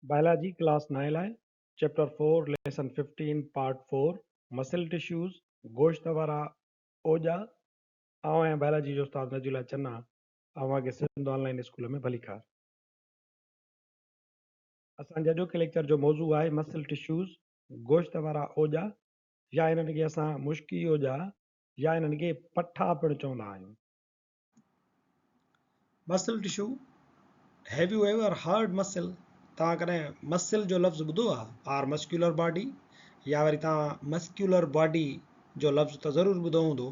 Biology class نائين لاء chapter four lesson fifteen part four muscle tissues گوشت وارا اوڄا. آئون آهيان بائلاجي جو استاد نجي الله چنا، اوهان کي سنڌ آن لائين اسڪول ۾ ڀليڪار. اسان جي اڄوڪي ليڪچر جو موضوع آهي مسل ٽشوز گوشت وارا اوڄا يا انهن کي اسان مشڪي اوڄا يا انهن کي پٺا پڻ چوندا آهيون. Muscle tissue, Have you ever heard muscle؟ توهان ڪڏهن مسل جو لفظ ٻڌو آهي؟ آر مسڪيولر باڊي يا وري توهان مسڪيولر باڊي جو لفظ ته ضرور ٻڌو هوندو.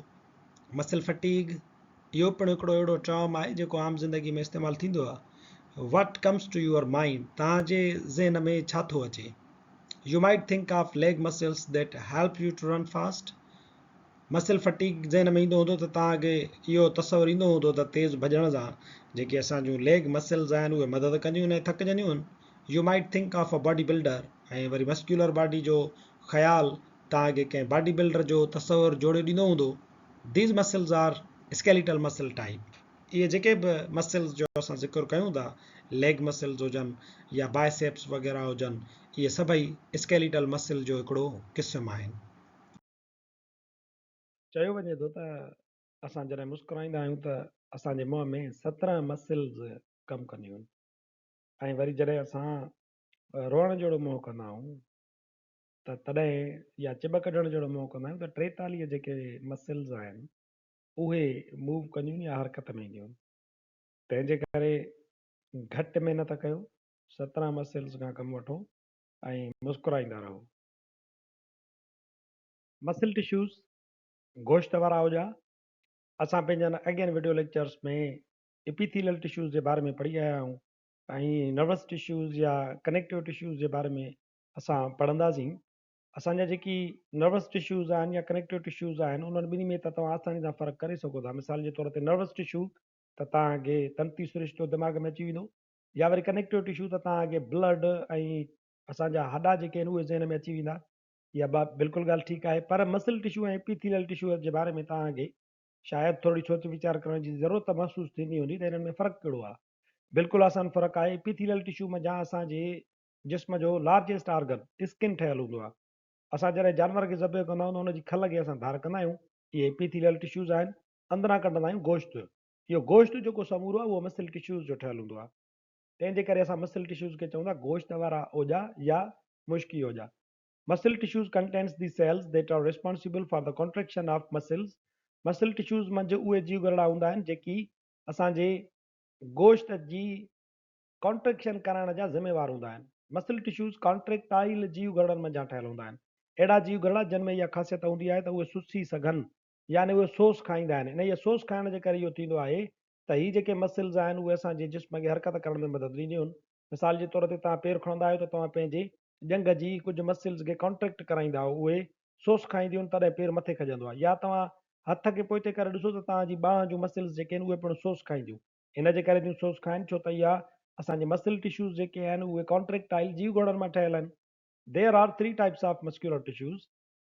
مسل فٽيگ اهو پڻ هڪڙو اهڙو ٽرم آهي جيڪو عام زندگي ۾ استعمال ٿيندو آهي. What comes to your mind؟ توهان جي ذهن ۾ ڇا ٿو اچي؟ You might think of leg muscles that help you to run fast. Muscle fatigue ذهن ۾ ايندو هوندو ته توهان کي اهو تصور ايندو هوندو ته تيز ڀڄڻ سان جيڪي اسان جون ليگ مسلز آهن اهي مدد ڪنديون آهن ۽ ٿڪجنديون آهن. You might think of a body builder ۽ worry muscular body جو خيال توهان کي ڪنهن باڊي بلڊر جو تصور جوڙي ڏيندو هوندو. These muscles are skeletal muscle type. اهي جيڪي به مسلز جو اسان ذڪر ڪيون ٿا ليگ مسلز هجن يا بائسيپس وغيره هجن اهي سڀئي اسڪيليٽل مسل جو هڪڙو قسم آهن. چيو وڃي ٿو ته اسان جڏهن مسڪرائيندا آهيون ته اسان جي منهن ۾ 17 مسلز ڪم ڪنديون آهن ۽ وري جڏهن اسان روئڻ جهڙو منهن ڪندا آهيون ته تڏهن يا چٻ ڪڍڻ جهڙو منهن ڪندا آهيون ته 43 جيڪي مسلز آهن اهي موو ڪنديون يا حرڪت ۾ اينديون آهن. تنهن جي ڪري گهٽ محنت ڪيو، 17 مسلز کان ڪم وٺو ۽ مسڪرائيندا رهو. مسل ٽشوز، گوشت وارا اوڄا، اسان پنهنجن اڳين وڊيو ليڪچرز ۾ اپيٿيلل ٽشوز جي باري ۾ پڙهي آيا آهيون ۽ نروس ٽشوز يا ڪنيڪٽو ٽشوز جي باري ۾ اسان پڙهنداسين. اسان جا جيڪي نروس ٽشوز آهن يا ڪنيڪٽو ٽشوز آهن انهن ٻنهي ۾ ته توهان آساني سان فرق ڪري سگهو ٿا. مثال جي طور تي نروس ٽشو ته توهان کي تنتي سرشتو دماغ ۾ اچي ويندو يا وري ڪنيڪٽو ٽشو ته توهان کي بلڊ ۽ اسان جا هڏا جيڪي آهن اهي ذهن ۾ اچي ويندا. اها به بلڪل ڳالهه ٺيڪ آهي پر مسل ٽشو ۽ اپيٿيلل ٽشو جي باري ۾ توهان کي شايد ٿورڙي سوچ ويچار ڪرڻ جي ضرورت محسوس ٿيندي هوندي ته انهن ۾ فرق ڪهڙو آهي. بلڪل آسان فرق آهي اپيٿيلل ٽشو منجهان اسان جي جسم جو لارجيسٽ آرگن اسڪن ٺهيل هوندو آهي. اسان جڏهن جانور کي ذبح ڪندا آهيون ته ان جي کل کي اسان ڌار ڪندا آهيون اهي اپيٿيلل ٽشوز آهن اندران ڪڍندا آهيون گوشت اهو گوشت جيڪو سمورو آهي اهو مسل ٽشوز جو ٺهيل هوندو آهي تنهن جي ڪري اسان مسل ٽشوز کي چئون ٿا گوشت وارا اوڄا يا مشڪي اوڄا. Muscle tissues contains the cells that are responsible for the contraction of muscles. Muscle tissues منجهه اهي جيوگهرڙا هوندا آهن جيڪي اسان جي گوشت جي ڪانٽريڪشن ڪرائڻ جا ذميوار هوندا آهن. مسل ٽشوز ڪانٽريڪٽائل جيوگهرڙن منجهان ٺهيل هوندا آهن. اهڙا جيوگهرڙا جن ۾ اها خاصيت هوندي آهي ته اهي سسي سگهن يعني اهي سوس کائيندا آهن. انهيء سوس کائڻ جي ڪري اهو ٿيندو آهي ته هي جيڪي مسلز آهن اهي اسان جي جسم کي حرڪت ڪرڻ ۾ مدد ڏينديون آهن. مثال جي طور تي توهان پير کڻندا آهيو ته توهان پنهنجي ڄنگهه جي ڪجهه مسلز کي ڪانٽريڪٽ ڪرائيندا آهيو، اهي سوس کائينديون آهن تڏهن پير مٿي کڄندو آهي يا توهان هٿ کي پوئتي ڪري ڏسو ته توهان جي ٻانهن جون مسلز جيڪي آهن اهي پڻ سوس کائينديون ان جي ڪري ٿيون سوس کائن ڇو ته اها اسان جي مسل ٽشوز جيڪي آهن اهي ڪانٽريڪٽائل جيوگهرڙن مان ٺهيل آهن. There are three types of muscular tissues.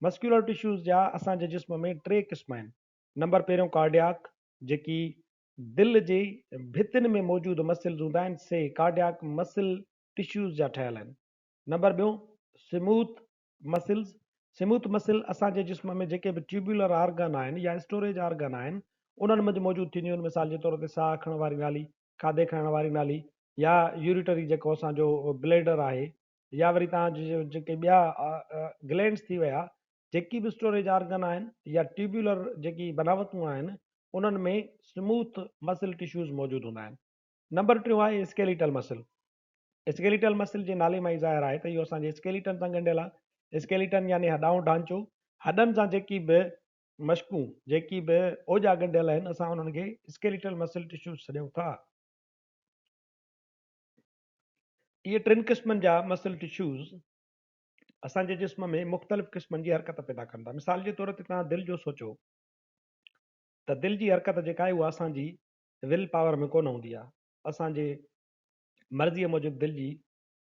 Muscular tissues جا اسان جي جسم ۾ ٽي قسم آهن. نمبر پهريون ڪارڊياڪ جيڪي دل جي ڀتين ۾ موجود مسلز هوندا آهن سي ڪارڊياڪ مسل ٽشوز جا ٺهيل آهن. نمبر ٻيون سموٿ مسلز، سموٿ مسل اسان جي جسم ۾ جيڪي به ٽيوبيولر آرگن آهن يا اسٽوريج آرگن آهن انهن منجهه موجود ٿينديون آهن مثال جي طور تي ساهه کڻڻ واري نالي، کاڌي کائڻ واري نالي يا يوريٽري جيڪو اسان جو بليڊر آهي يا وري توهان جي جيڪي ٻيا گلينڊز ٿي ويا جيڪي به اسٽوريج آرگن آهن يا ٽيوبيولر جيڪي بناوتون آهن انهن ۾ سموٿ مسل ٽشوز موجود هوندا آهن. نمبر ٽيون آهي اسڪيليٽل مسل. اسڪيليٽل مسل جي نالي مان ئي ظاهر آهي ته اهو اسان جي اسڪيليٽن سان ڳنڍيل آهي. اسڪيليٽن يعني هڏائون ڍانچو. هڏن سان جيڪي به مشڪون، جيڪي به اوڄا ڳنڍيل آهن اسان انهن کي اسڪيليٽل مسل ٽشوز سڏيون ٿا. اهي ٽن قسمن جا مسل ٽشوز اسان جي جسم ۾ مختلف قسمن جي حرڪت پيدا ڪن ٿا. مثال جي طور تي توهان دل جو سوچو ته دل جي حرڪت جيڪا آهي اها اسان جي will power ۾ ڪونه هوندي آهي. اسان جي مرضيء موجب دل جي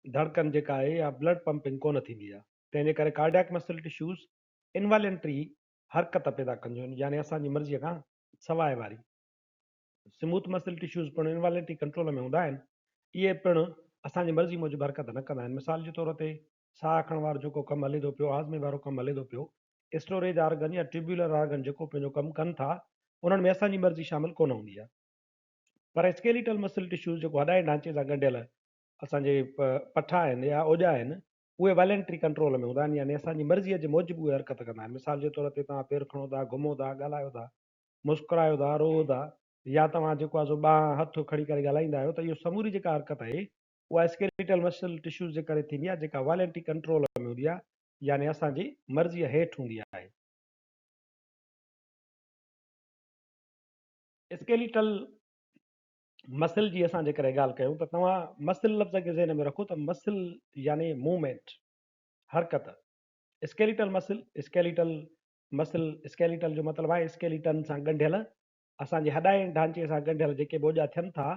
ڌڙڪن جيڪا آهي يا بلڊ پمپنگ ڪونه ٿيندي آهي. تنهن جي ڪري ڪارڊياڪ مسل ٽشوز انوالنٽري حرڪت پيدا ڪنديون آهن يعني اسان جي مرضيء کان سواء واري. سموٿ مسل ٽشوز پڻ انوالنٽري ڪنٽرول ۾ هوندا آهن. اهي پڻ اسان جي مرضي موجب حرڪت نه ڪندا آهن. مثال جي طور تي ساهه کڻڻ وارو جيڪو ڪم هلي ٿو پيو، هاضمي وارو ڪم هلي ٿو پيو، اسٽوريج آرگن يا ٽيوبيولر آرگن جيڪو پنهنجو ڪم ڪن ٿا، انهن ۾ اسان جي مرضي شامل ڪونه هوندي آهي. پر اسڪيليٽل مسل ٽشوز جيڪو هڏائي ڍانچي سان ڳنڍيل اسان جي پٺا آهن يا اوڄا آهن، اهي والينٽري ڪنٽرول ۾ هوندا آهن، يعني اسان جي مرضيء جي موجب اهي حرڪت ڪندا آهن. مثال جي طور تي توهان پير کڻو ٿا، گهمو ٿا، ڳالهايو ٿا، مسڪرايو ٿا، روئو ٿا يا توهان جيڪو آهي سو ٻانهن هٿ کڻي ڪري ڳالهائيندا آهيو ته اهو سموري جيڪا حرڪت آهي اها اسڪيليٽل مسل ٽشوز جي ڪري ٿيندي آهي جيڪا والينٽري ڪنٽرول ۾ هوندي آهي يعني اسان جي مرضيء هيٺ هوندي آهي. اسڪيليٽل مسل جي اسان جيڪڏهن ڳالهه ڪيون ته توهان مسل لفظ کي ذهن ۾ رکو ته مسل يعني موومينٽ، حرڪت. اسڪيليٽل مسل، اسڪيليٽل مسل، اسڪيليٽل جو مطلب آهي اسڪيليٽن سان ڳنڍيل، اسان جي هڏائين ڍانچي سان ڳنڍيل جيڪي به اوڄا ٿين ٿا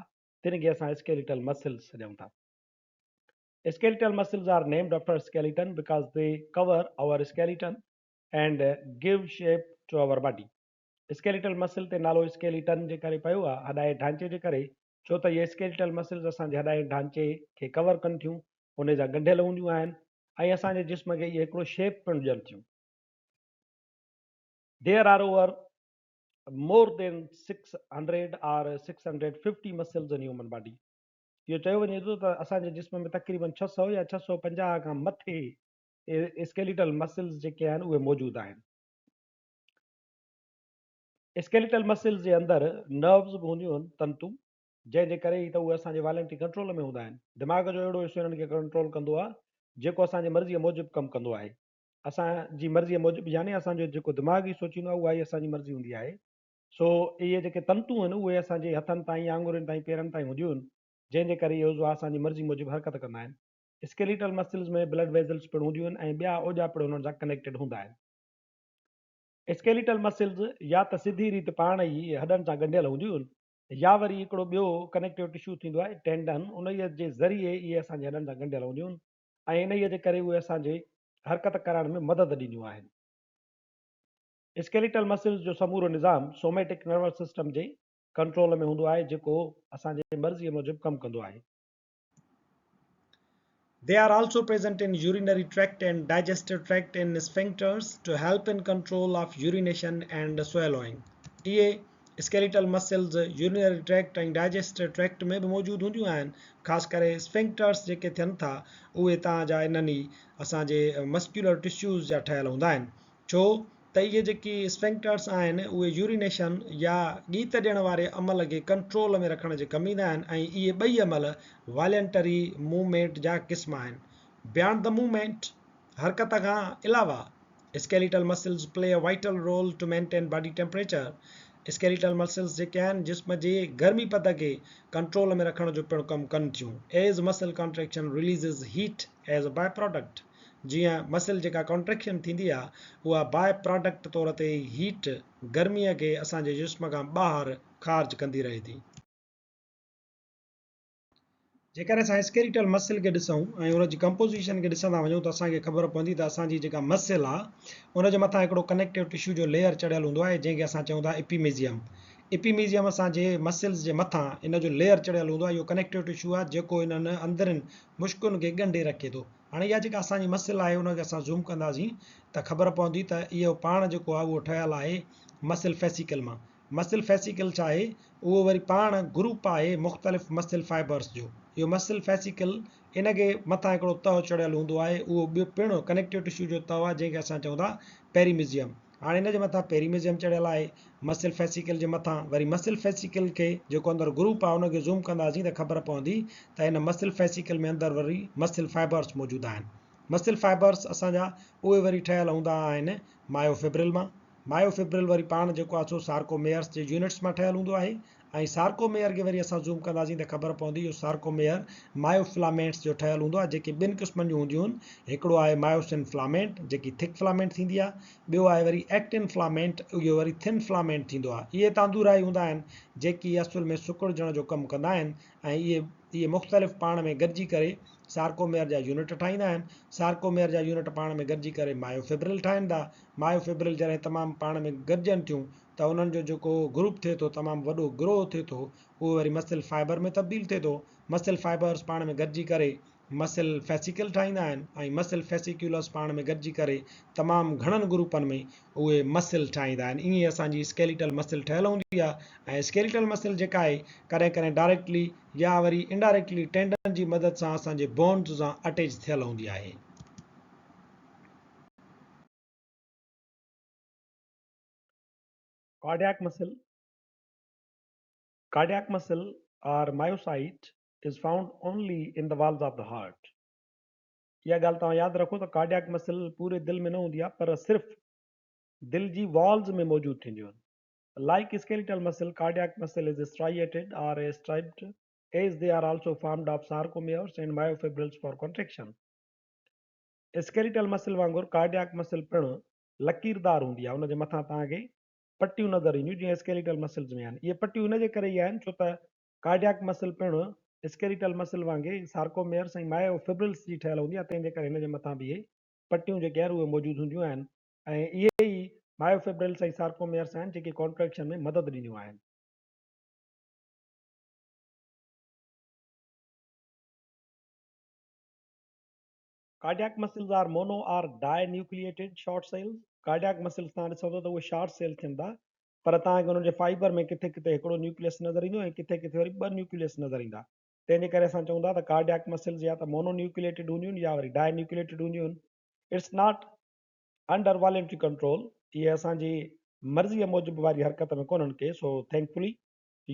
تن کي اسان اسڪيليٽل مسلز سڏيون ٿا. Skeletal muscles are named after skeleton because they cover our skeleton and give shape to our body. Skeletal muscle تي نالو اسڪيليٽن جي ڪري پيو آهي، هڏائي ڍانچي جي ڪري، ڇو ته اهي اسڪيليٽل مسلز اسان جي هڏائي ڍانچي کي ڪور ڪن ٿيون، انهي سان ڳنڍيل هونديون آهن ۽ اسان جي جسم کي اهي هڪڙو شيپ پڻ ڏين ٿيون. There are over more than 600 or 650 muscles in human body. اهو چيو وڃي ٿو ته اسان جي جسم ۾ تقريبن 600 يا 650 کان مٿي اسڪيليٽل مسلز جيڪي آهن اهي موجود آهن. اسڪيليٽل مسلز جي اندر نروز به هونديون آهن، تنتون، جنهن جي ڪري ئي ته اهي اسان جي والنٽري ڪنٽرول ۾ هوندا آهن. دماغ جو اهڙو حصو انهن کي ڪنٽرول ڪندو آهي، جيڪو اسان جي مرضيء موجب ڪم ڪندو آهي. اسان جي مرضيء موجب يعني اسان جو جيڪو دماغ ئي سوچيندو آهي، اها ئي اسان جي مرضي هوندي آهي. سو اهي جيڪي تنتون آهن، اهي اسان جي هٿن تائين، آڱرين تائين، پيرن تائين هونديون آهن، جنهن جي ڪري اهي عضوا اسان جي مرضي موجب حرڪت ڪندا آهن. اسڪيليٽل مسلز ۾ بلڊ ويزلز پڻ هونديون آهن ۽ ٻيا اوڄا پڻ انهن سان ڪنيڪٽيڊ هوندا آهن. اسڪيليٽل مسلز يا ته سڌي ريت پاڻ ئي هڏن سان ڳنڍيل هونديون آهن يا وري هڪڙو ٻيو ڪنيڪٽو ٽشو ٿيندو آهي ٽينڊن انهيء جي ذريعي اهي اسان جي هڏن سان ڳنڍيل هونديون آهن ۽ انهيء جي ڪري اهي اسان جي حرڪت ڪرائڻ ۾ مدد ڏينديون آهن. اسڪيليٽل مسلز جو سمورو نظام سوميٽڪ نروس سسٽم جي ڪنٽرول ۾ هوندو آهي جيڪو اسان جي مرضيء موجب ڪم ڪندو آهي. They are also present in urinary tract and digestive tract in sphincters to help in control of urination and swallowing. اهي skeletal muscles urinary tract ۽ digestive tract ۾ به موجود هونديون آهن خاص ڪري sphincters جيڪي ٿين ٿا اهي توهان جا انهن ئي اسان جي muscular tissues جا ٺهيل هوندا آهن ڇو ته اهي جيڪي اسفنڪٽرس آهن اهي يورينيشن يا ڳيت ڏيڻ واري عمل کي ڪنٽرول ۾ رکڻ جي ڪم ايندا آهن ۽ اهي ٻئي عمل والينٽري موومينٽ جا قسم آهن. بيانڊ the movement, حرڪت کان علاوه، skeletal muscles play a vital role to maintain body temperature, skeletal muscles جيڪي آهن جسم جي گرمي پد کي ڪنٽرول ۾ رکڻ جو پڻ ڪم ڪن ٿيون، as muscle contraction releases heat as a by product. جيئن مسل جيڪا ڪانٽريڪشن ٿيندي آ اها باء پراڊڪٽ طور تي هيٽ، گرمي، کي اسان جي جسم کان ٻاهر خارج ڪندي رهي ٿي. جيڪڏهن اسان اسڪيليٽل مسل کي ڏسون ۽ ان جي ڪمپوزيشن کي ڏسندا وڃون ته اسان کي خبر پوندي ته اسان جي جيڪا مسل آ ان جي مٿان هڪڙو ڪنيڪٽو ٽشو جو ليئر چڙهيل هوندو آهي جنهن کي اسان چئون ٿا اپيميزيم. اپيميزيم اسان جي مسلز جي مٿان ان جو ليئر چڙهيل هوندو آهي اهو ڪنيڪٽو ٽشو آ جيڪو انهن اندرين مشڪن کي ڳنڍي رکي ٿو. هاڻي اها جيڪا اسان جي مسل آهي ان کي اسان زوم ڪنداسين ته خبر پوندي ته اهو پاڻ جيڪو آهي اهو ٺهيل آهي مسل فيسيڪل مان. مسل فيسيڪل ڇا آهي؟ اهو وري پاڻ گروپ آهي مختلف مسل فائبرس جو. اهو مسل فيسيڪل ان کي مٿان هڪڙو تهه چڙهيل هوندو آهي اهو ٻيو پڻ ڪنيڪٽو ٽشو جو تهه آهي جنهن کي اسان چئون ٿا پيريميزيم. هاڻي ان جي مٿان پيريميزيم چڙهيل آهي، مسل فيسيڪل جي مٿان وري مسل فيسيڪل کي جيڪو اندر گروپ آهي ان کي زوم ڪنداسين ته خبر پوندي ته ان مسل فيسيڪل ۾ اندر وري مسل فائبرس موجود آهن. مسل فائبرس اسان جا اهي وري ٺهيل هوندا آهن مايوفبرل مان. مايوفبرل وري پاڻ جيڪو آهي سو سارڪوميئرس جي يونٽس مان ٺهيل هوندو آهي. ۽ سارڪوميئر کي وري اسان زوم ڪنداسين ته خبر پوندي اهو سارڪوميئر مايوفلامينٽس جو ٺهيل هوندو آهي جيڪي ٻن قسمن جون هونديون آهن هڪڙو آهي مايوسن فلامينٽ جيڪي ٿڪ فلامينٽ ٿيندي آهي ٻيو آهي وري ايڪٽن فلامينٽ اهو وري ٿن فلامينٽ ٿيندو آهي اهي تاندورائي هوندا آهن جيڪي اصل ۾ سڪڙجڻ جو ڪم ڪندا آهن ۽ اهي اهي مختلف پاڻ ۾ گڏجي ڪري سارڪوميئر جا يونٽ ٺاهيندا آهن. سارڪوميئر جا يونٽ پاڻ ۾ گڏجي ڪري مايوفبرل ٺاهين ٿا. مايوفبرل جڏهن تمام پاڻ ۾ گڏجن ٿيون ته انهن جو جيڪو گروپ ٿئي ٿو، تمام وڏو گروهه ٿئي ٿو، اهو وري مسل فائبر ۾ تبديل ٿئي ٿو. مسل فائبرز پاڻ ۾ گڏجي ڪري مسل فيسيڪل ٺاهيندا آهن ۽ مسل فيسيڪيولس پاڻ ۾ گڏجي ڪري تمام گهڻن گروپن ۾ اهي مسل ٺاهيندا آهن. ائين اسان جي اسڪيليٽل مسل ٺهيل هوندي آهي ۽ اسڪيليٽل مسل جيڪا آهي ڪڏهن ڪڏهن ڊائريڪٽلي يا وري انڊائريڪٽلي ٽينڊن جي مدد سان اسان جي بونز سان اٽيچ ٿيل هوندي آهي. Cardiac muscle, Cardiac muscle or myocyte is found only in the valves of the heart. اها ڳالهه توهان ياد رکو ته ڪارڊياڪ مسل پوري دل ۾ نه هوندي آهي پر صرف دل جي والز ۾ موجود ٿينديون آهن. Like skeletal muscle, cardiac muscle is striated or striped as they are also formed of sarcomeres and myofibrils for contraction. Skeletal muscle وانگر ڪارڊياڪ مسل پڻ لڪيردار هوندي آهي، ان جي مٿان توهان کي پٽيون نظر اينديون جيئن اسڪيليٽل مسلز ۾ آهن. اهي پٽيون ان جي ڪري ئي آهن ڇو ته ڪارڊياڪ مسل پڻ اسڪيليٽل مسل وانگي سارڪوميئرس ۽ مايوفبرلس جي ٺهيل هوندي آهي، تنهن جي ڪري هن جي مٿان به اهي پٽيون جيڪي آهن اهي موجود هونديون آهن ۽ اهي ئي مايوفبرلس ۽ سارڪوميئرس آهن جيڪي ڪانٽريڪشن ۾ مدد ڏينديون آهن. Cardiac muscles are mono or dinucleated short cells. Cardiac muscles توهان ڏسندو ته اهي شارٽ سيل ٿين ٿا پر توهان کي انهن جي فائبر ۾ ڪٿي ڪٿي هڪڙو نيوڪليس نظر ايندو ۽ ڪٿي ڪٿي وري ٻه نيوڪليس نظر ايندا. تنهن جي ڪري اسان چئون ٿا ته ڪارڊياڪ مسلز يا ته مونو نيوڪليٽيڊ هونديون آهن يا وري ڊائي نيوڪليٽيڊ هونديون آهن. It's not under voluntary control, اهي اسان جي مرضيء موجب واري حرڪت ۾ ڪونهن ڪي، so thankfully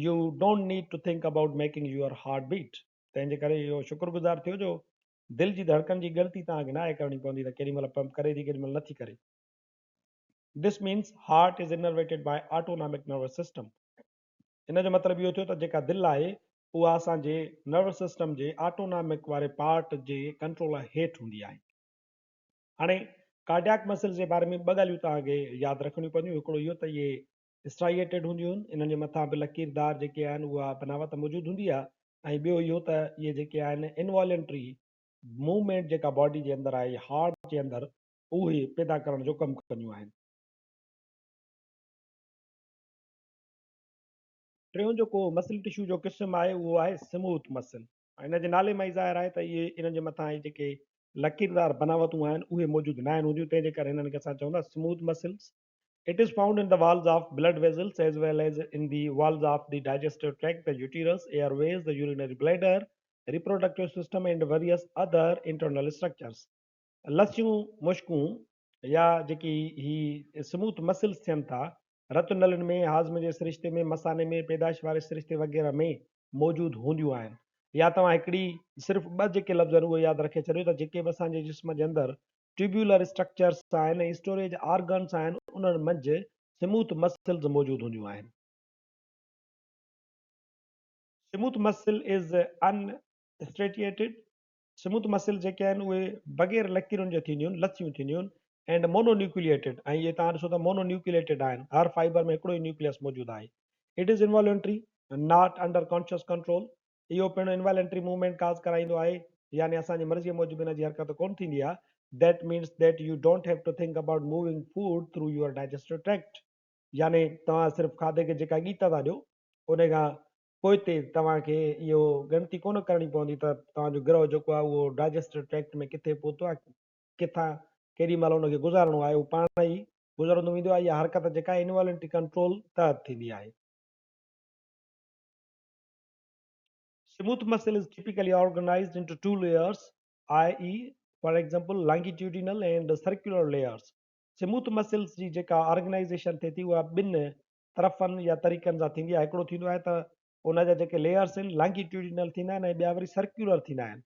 you don't need to think about making your heart beat. تنهن جي ڪري اهو شڪر گذار ٿيو جو دل جي ڌڙڪن جي ڳڻتي توهان کي ناهي ڪرڻي پوندي ته ڪيڏي مهل پمپ ڪري ٿي ڪيڏي مهل نٿي ڪري. This means heart is innervated by autonomic nervous system. ان جو مطلب اهو ٿيو ته جيڪا دل آهي اها اسان جي نروس سسٽم جي آٽونامڪ واري پارٽ جي ڪنٽرول هيٺ هوندي آهي. هاڻي ڪارڊياڪ مسلز جي باري ۾ ٻه ڳالهيون توهان کي ياد رکڻيون پونديون، هڪڙو اهو ته اهي اسٽرائيٽيڊ هونديون آهن، انهن جي مٿان به لڪيردار جيڪي آهن اها بناوت موجود هوندي آهي ۽ ٻيو اهو ته اهي جيڪي آهن انوالنٽري موومينٽ جيڪا باڊي جي اندر آهي هارٽ جي اندر اهي پيدا ڪرڻ جو ڪم ڪنديون آهن. ٽيون جيڪو مسل ٽشو جو قسم آهي اهو آهي سموٿ مسل ۽ ان جي نالي مان ئي ظاهر آهي ته اهي انهن جي مٿان اهي جيڪي لڪيردار بناوتون آهن اهي موجود ناهن هونديون تنهن جي ڪري هنن کي اسان چئون ٿا smooth muscles. It is found in the walls of blood vessels as well as in the walls of the digestive tract, the uterus, airways, the urinary bladder, reproductive system and various other internal structures. لسيون مشڪون يا جيڪي هي smooth muscles ٿين ٿا، رت نلين ۾، هاضمي جي سرشتي ۾، مثاني ۾، پيدائش واري سرشتي وغيره ۾ موجود هونديون آهن. يا توهان هڪڙي صرف ٻه جيڪي لفظ آهن اهي ياد رکي ڇڏيو ته جيڪي به اسان جي جسم جي اندر ٽيوبيولر اسٽرڪچرس آهن ۽ اسٽوريج آرگنس آهن انهن منجهه سموٿ مسلز موجود هونديون آهن. Smooth muscle is unstriated smooth muscle جيڪي آهن اهي بغير لڪيرن جي ٿينديون آهن، لسيون ٿينديون آهن اينڊ مونو نيوڪليئيٽيڊ ۽ اهي توهان ڏسو ته مونو نيوڪليئيٽيڊ آهن، هر فائبر ۾ هڪڙو ئي نيوڪليس موجود آهي. It is involuntary, not under conscious control, اهو پڻ انوالنٽري موومينٽ ڪاز ڪرائيندو آهي يعني اسان جي مرضيء موجب ان جي حرڪت ڪونه ٿيندي آهي، that means that you don't have to think about moving food through your digestive tract يعني توهان صرف کاڌي کي جيڪا ڳيت ٿا ڏيو ان کان پوئتي توهان کي اهو ڳڻتي ڪونه ڪرڻي پوندي ته توهان جو گرهه جيڪو آهي اهو ڊائجسٽو ٽريڪٽ ۾ ڪٿي پهتو آهي، ڪٿان ڪيڏي مهل ان کي گذارڻو آهي، اهو پاڻ ئي گذرندو ويندو آهي. اها حرڪت جيڪا آهي انوالنٽري ڪنٽرول تحت ٿيندي آهي. Smooth muscle is typically organized into two layers, i.e. for example longitudinal and circular layers. Smooth muscles جي جيڪا آرگنائيزيشن ٿئي ٿي اها ٻن طرفن يا طريقن سان ٿيندي آهي. هڪڙو ٿيندو آهي ته ان جا جيڪي ليئرس آهن لانگيٽيوڊينل ٿيندا آهن ۽ ٻيا وري سرڪيولر ٿيندا آهن.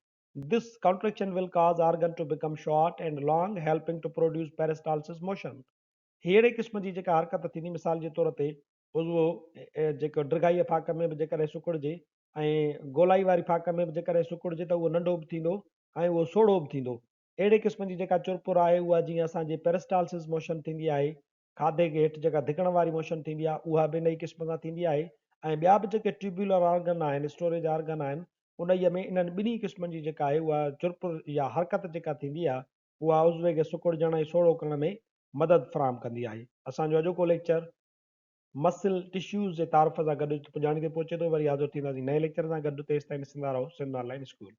This contraction will cause organ to become short and long helping to produce peristalsis motion. هي اهڙي قسم جي جيڪا حرڪت ٿيندي مثال جي طور تي عضوو جيڪو ڊگهائيء ڦاڪ ۾ به جيڪڏهن سڪڙجي ۽ گولائي واري ڦاڪ ۾ به جيڪڏهن سڪڙجي ته اهو ننڍو به ٿيندو ۽ اهو سوڙهو به ٿيندو. اهڙي قسم جي جيڪا چرپر آهي اها جيئن اسان جي پيرسٽالسس موشن ٿيندي آهي کاڌي کي هيٺ جيڪا ڌڪڻ واري موشن ٿيندي آهي اها به انهي قسم سان ٿيندي آهي ۽ ٻيا به جيڪي ٽيوبيولر آرگن آهن اسٽوريج آرگن آهن انهيء ۾ انهن ٻنهي قسمن جي جيڪا آهي اها چرپر يا حرڪت جيڪا ٿيندي آهي اها عضوي کي سڪڙجڻ ۽ سوڙهو ڪرڻ ۾ مدد فراهم ڪندي آهي. اسان جو اڄوڪو ليڪچر مسل ٽشوز جي تعارف سان گڏ پڄاڻي تي پهچي ٿو. وري حاضر ٿينداسين نئين ليڪچر سان گڏ تيستائين ڏسندا رهو سنڌ آن لائين اسڪول.